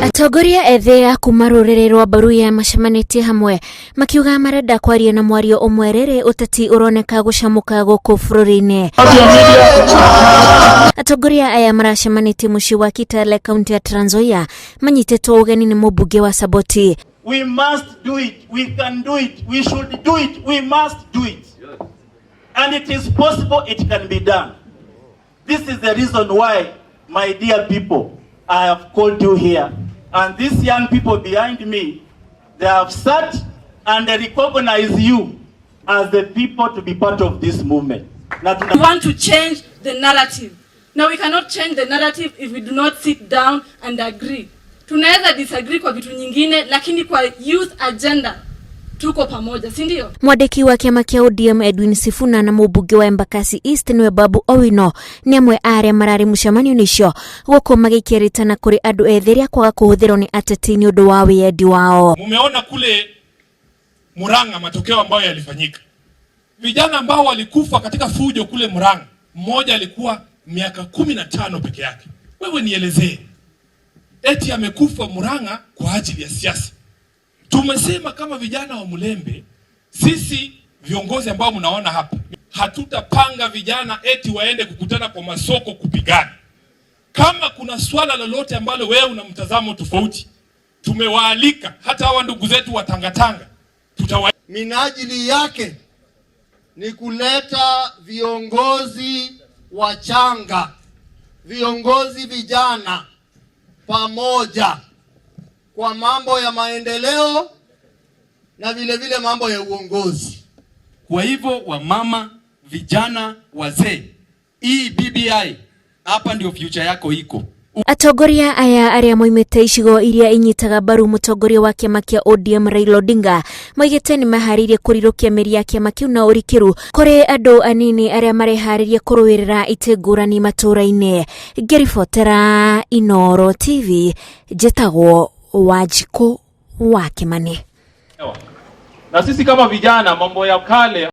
Atongoria ethĩ a kuma rũrĩrĩ rwa Baruya macemanĩtie hamwe makiuga marenda kwaria na mwario ũmwe rĩrĩ ũteti ũroneka gũcamũka gũkũ bũrũri-inĩ. Atongoria aya maracemanĩtie mũciĩ wa Kitale kaunti ya Trans Nzoia manyitĩtwo ũgeni nĩ mũmbunge wa Saboti. We must do it. We can do it. We should do it. We must do it. And it is possible, it can be done. This is the reason why, my dear people, I have called you here. And these young people behind me, they have sat and they recognize you as the people to be part of this movement. Na We want to change the narrative. Now, we cannot change the narrative if we do not sit down and agree. Tunaweza disagree kwa vitu nyingine, lakini kwa youth agenda tuko pamoja, si ndio? Mwandĩki wa kĩama kĩa ODM Edwin Sifuna na mũmbunge wa Embakasi East nĩwe Babu Owino nĩ amwe a arĩa mararĩ mũcemanio-inĩ ũcio gũkũ magĩikia rĩtana kũrĩ andũ ethĩ rĩa kwaga kũhũthĩrwo nĩ ateti nĩ ũndũ wa wĩyendi wao. Mumeona kule Murang'a matokeo ambayo yalifanyika. Vijana ambao walikufa katika fujo kule Murang'a, mmoja alikuwa miaka 15 peke yake. Wewe nielezee, eti amekufa Murang'a kwa ajili ya siasa? Tumesema kama vijana wa Mulembe, sisi viongozi ambao mnaona hapa, hatutapanga vijana eti waende kukutana kwa masoko kupigana. Kama kuna swala lolote ambalo wewe una mtazamo tofauti, tumewaalika hata hawa ndugu zetu wa Tangatanga, tutawa Minajili yake ni kuleta viongozi wachanga, viongozi vijana pamoja kwa mambo ya maendeleo na vile vile mambo ya uongozi. Kwa hivyo wamama, vijana, wazee, hii BBI hapa ndio future yako iko. Atongoria aya arĩa moimĩte icigo iria inyitaga mbaru mũtongoria wa kĩama kĩa ODM Raila Odinga moigĩte nĩ maharĩirie kũrirũkia mĩri ya kĩama kĩu na ũrikĩru kũrĩ andũ anini arĩa mareharĩria kũrũĩrĩra itĩ ngũrani matũũra-inĩ. Ngĩribotera Inooro TV, njĩtagwo Wanjikũ wa Kĩmani. Na sisi kama vijana, mambo ya kale